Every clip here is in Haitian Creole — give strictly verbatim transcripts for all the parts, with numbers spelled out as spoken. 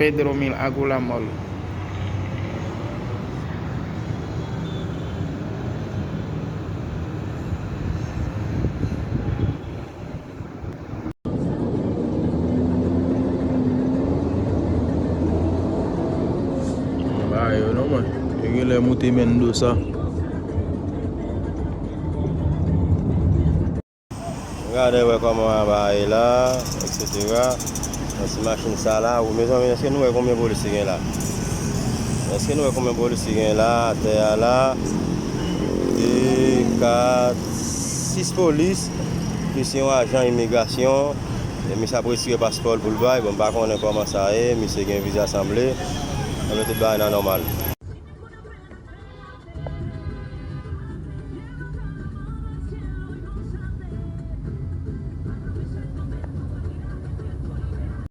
Pedro Mil Agoula Mall. Ba yo non mwen. Yo genlè moute Mendoza. Gade wè kòman anba a ye la, et cetera. Nan ti machin sa la, wi, mezanmi, èske nou wè konbyen polis ki gen la? Èske nou wè konbyen polis ki gen la, atè a la? De, kat, sis polis, plis yon ajan imigrasyon. E misye ap retire paspò l pou l bay. Bon, m pa konnen kòman sa ye, misye gen viza sanble. Anben, tout bagay nan nòmal.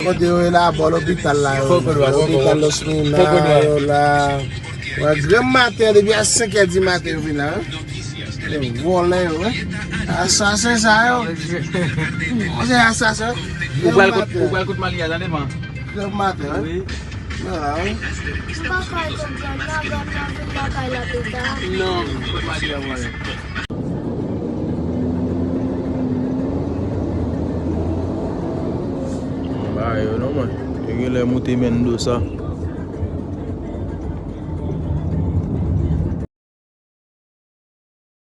Kote yo ye la, bò lopital la yo. Lopital Los Mina yo la. Wè, granm maten, depi a senk è di maten yo vin la, wi. Yo vòlè yo, wi. Asasen sa yo. Mwen se asasen. Ou pral kote, ou pral kote Malia, tande, man. Granm maten, wi. Wi. Mwen la, wi. M pa kay konprann, madanm nan vin lakay la pita. Non, m pa di a mwen. Ba yo non mwen. Yo genlè moute Mendoza.